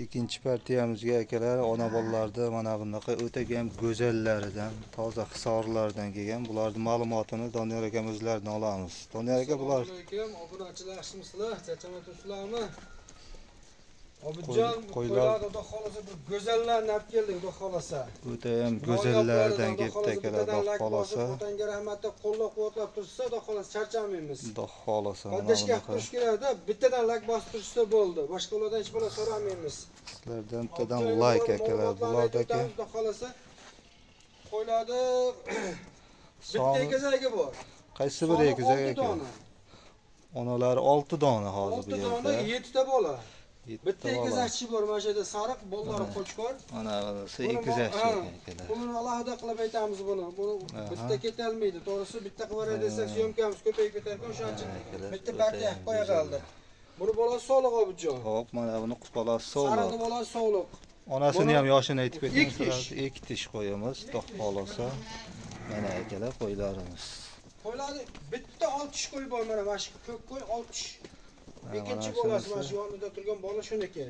Ikkinchi partiyamizga, akalar, ona bolalarni mana bunaqa o'ta ham go'zallaridan, toza hisorlardan kelgan. Bularning ma'lumotini Doniyor akam o'zlaridan olamiz. Doniyor aka, bular Assalomu alaykum, obunachilar, yaxshimisizlar? Charchamayapsizlarmi? Obidjon, qo'ylar- qo'ylar, xudo xolasa, bir go'zallarni olib keldik, xudo xolasa. O'ta ham go'zallaridan kelibdi, akalar, xudo xolasa. Otangga rahmat deb qo'llab-quvvatlab tursa, xudo xolasa, charchamaymiz. Xudo xolasa, mana Поддержка qilib bunaqa turish kerakda, bittadan layk bosib turishsa bo'ldi. Boshqa ulardan hech bola so'ramaymiz. Sizlardan bittadan layk, akalar. Bulardagi Xudo xolasa, qo'ylarni bitta soni egizagi bor. Qaysi bir Soni egizak 6 aka? dona. Onalari 6 dona hozir bu 6 dona, yerda. 7 ta bola. Yettita Bitta bola. egizakchi bor mana shu yerda, sariq, bolalari qo'chqor. Mana bunisi Buni egizakchi ha, ekan, akalar. Buni alohida qilib aytamiz buni. Buni bitta ketolmaydi. To'g'risi, bitta qilib yuboray desak, съёмка miz ko'payib ketar ekan, o'shaning uchun Akalar, bitta o'ta partiya ham qilib qo'ya go'zal. qoldi. Buni bolasi sog'liq, Obidjon. Hop, mana buni bolasi sog'liq. Sariqni bolasi sog'liq. Onasini Buni ham yoshini aytib keting. ikki tish. Sразу ikki tish qo'yamiz, xudo xolasa. Mana, akalar, qo'ylarimiz. Qo'ylarni bitta 6 tish qo'y bor, mana shu ko'k qo'y 6 tish. Mana Ikkinchi mana bolasi mana shunisi. shu yonida turgan bola shuniki.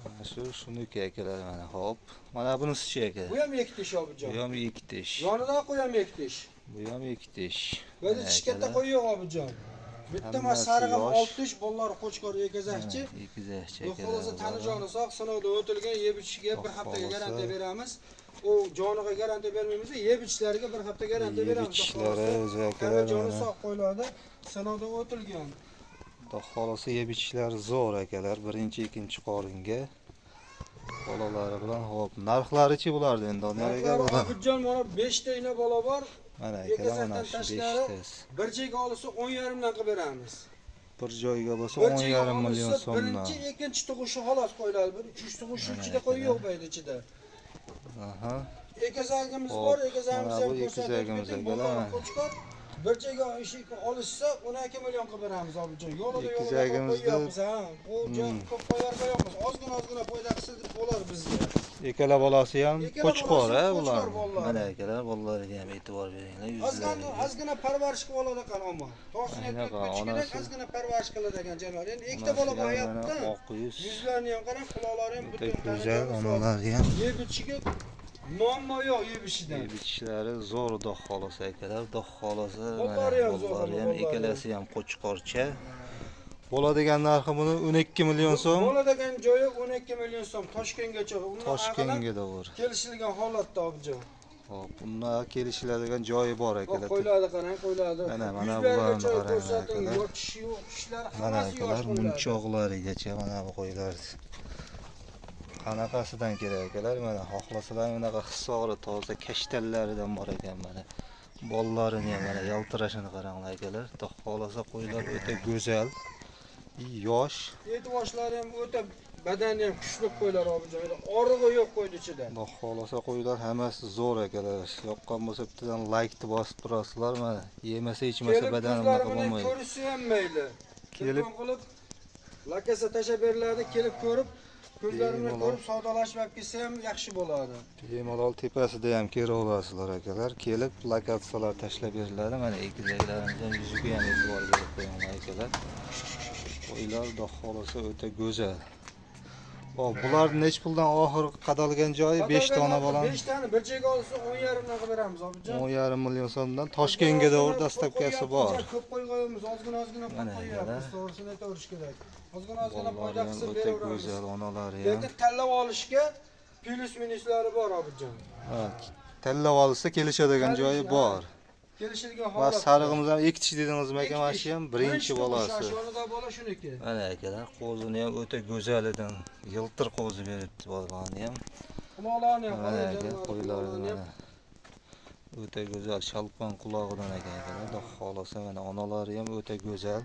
Mana shu shuniki, akalar, mana, hop. Mana bunisichi, aka? Bu ham ikki tish, Obidjon. Bu ham ikki tish. Yonidagi qo'y ham ikki tish. Bu ham ikki tish. Bu yerda Mana, tish katta akalar. qo'y yo'q, Obidjon. Bitta mana Hammasi sariq ham yosh. 6 tish, bolalari qo'chqor, egizakchi. Mana, egizakchi, Xudo akalar. xolasa, tani Bular. joni sog', sinovdan o'tilgan, yeb ichishiga bir Xudo haftaga xohlasa. garantiya beramiz. U joniga garantiya bermaymiz, yeb ichishlariga bir hafta garantiya Yeb beramiz. Xudo ichishlari xolasa. o'zi, Tani akalar, joni mana. sog' qo'ylarda, sinovdan o'tilgan. Xudo xolasa, yeb ichishlari zo'r, akalar. Birinchi, ikkinchi qoringa bolalari bilan. Hop, narxlarichi bularni endi, Doniyor aka, Narxlari, bular? Obidjon, mana 5 ta ina bola bor. Mana, akalar, mana Egizakdan shu tashqari beshtasi. bir joyga olsa 10,5 dan qilib beramiz. Bir joyga bo'lsa Bir joyga 10,5 million olsa so'mdan. birinchi, ikkinchi tug'ishi xolos qo'yiladi. Bir uchinchi tug'ishi Mana, ichida qo'y akalar. yo'q bu yerda ichida. Aha. Egizagimiz Hop, bor, egizagimizni mana ham bu ko'rsatib egizagimiz, keting. akalar. Bolalari qo'chqor. Bir joyga eshik olishsa 12 million qilib beramiz, Obidjon. Yo'lida yo'lida Egizagimizni qo'yyapmiz, ha. Bu joy ko'p qo'yar qo'yapmiz. Ozgina ozgina foyda qilsa bo'lar bizga. Ikkala bolasi ham Ikkala qo'chqor, bolasi ha, ham bular. qo'chqor bolalar. Mana, akalar, bolalariga ham e'tibor beringlar, Ozgina yuzlariga. Ozgina parvarish qilib oladi ekan omon. To'g'risini aytib Anaqa, ketish kerak, onasi- ozgina parvarish qiladi ekan jonivor. Endi ikkita bola Onasi ham mana boqyapti. oq yuz. Yuzlarini ham qarang, quloqlari ham O'ta butun, tani go'zal joni sog'. onalari ham. Yeb ichishiga muammo yo'q yeb ichishidan. Yeb ichishlari zo'r, xudo xolasa, akalar, xudo xolasa. Mana Bolalari ham zo'r, bolalari ham bolalari ham. ikkalasi ham qo'chqorcha. Bo'ladigan narxi buni 12 million so'm. Bo'ladigan joyi 12 million so'm, Toshkentgacha. Undan Toshkentga to'g'ri. kelishilgan holatda, Obidjon. Hop, bunda kelishiladigan joyi bor, Bak, akalar. qo'ylarni qarang, qo'ylarni. Mana, mana Yuzlarigacha bularni qarang, ko'rsating, akalar. yo'q tishi yo'q, tishlari Mana, hammasi yosh akalar, qo'ylardi. munchoqlarigacha mana bu qo'ylar. Qanaqasidan kerak, akalar, mana xohlasalar bunaqa hisori toza kashtallaridan bor ekan, mana. Bolalarini ham mana yaltirashini qaranglar, akalar. Xudo xolasa, qo'ylar o'ta go'zal. Yosh. Et boshlari ham o'ta, badani ham kuchli qo'ylar, Obidjon. Og'rig'i yo'q qo'yni ichida. Xudo xolasa, qo'ylar hammasi zo'r, akalar. Yoqqan bo'lsa bittadan laykni bosib turasizlar, mana. Yemasa, ichmasa Kelib badani ko'zlari bunaqa bilan bo'lmaydi. ko'rishsa ham mayli. Kelib Telefon qilib lakasa tashlab beriladi, kelib ko'rib, ko'zlari bilan Bemalol. ko'rib savdolashib olib kelsa ham yaxshi bo'ladi. Bemalol tepasida ham kelaverasizlar, akalar. Kelib lokatsiyalar tashlab beriladi. Mana egizaklarimiz ham yuziga ham e'tibor berib qo'yinglar, akalar. Qo'ylar, xudo xolasa, o'ta go'zal. Hop, bular nech puldan oxiri qadalgan joyi? 5 dona bolam. 5 tani bir joyga olsa 10,5 dan qilib beramiz, Obidjon. 10,5 million so'mdan Toshkentga to'g'ri доставка si bor. Ko'p qo'yganmiz, ozgina ozgina pul Mana, qo'yyapmiz, akalar. to'g'risini aytaverish kerak. Ozgina ozgina foyda Bolalari ham qilsa o'ta beraveramiz. go'zal, onalari ham. Lekin tanlab olishga plyus minuslari bor, Obidjon. Ha, tanlab olsa kelishadigan joyi bor. Kelishilgan Va holatda. sarig'imiz ham ikki tish dedingizmi, aka, mana shu ham birinchi bolasi. Yonida bola shuniki. Mana, akalar, qo'zini ham o'ta go'zalidan yiltir qo'zi beribdi bolani ham. Quloqlarini ham Mana, qarang, aka, jonivor, qo'ylari quloqlarini ham. mana. O'ta go'zal shalpon qulog'idan ekan, akalar. Xudo xolasa, mana onalari ham o'ta go'zal.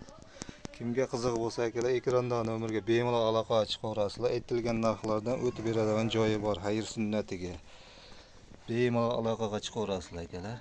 Kimga qiziq bo'lsa, akalar, ekranda nomerga bemalol aloqa chiqaverasizlar. Aytilgan narxlardan o'tib beradigan joyi bor, xayr sunnatiga. Bemalol aloqaga chiqaverasizlar, akalar.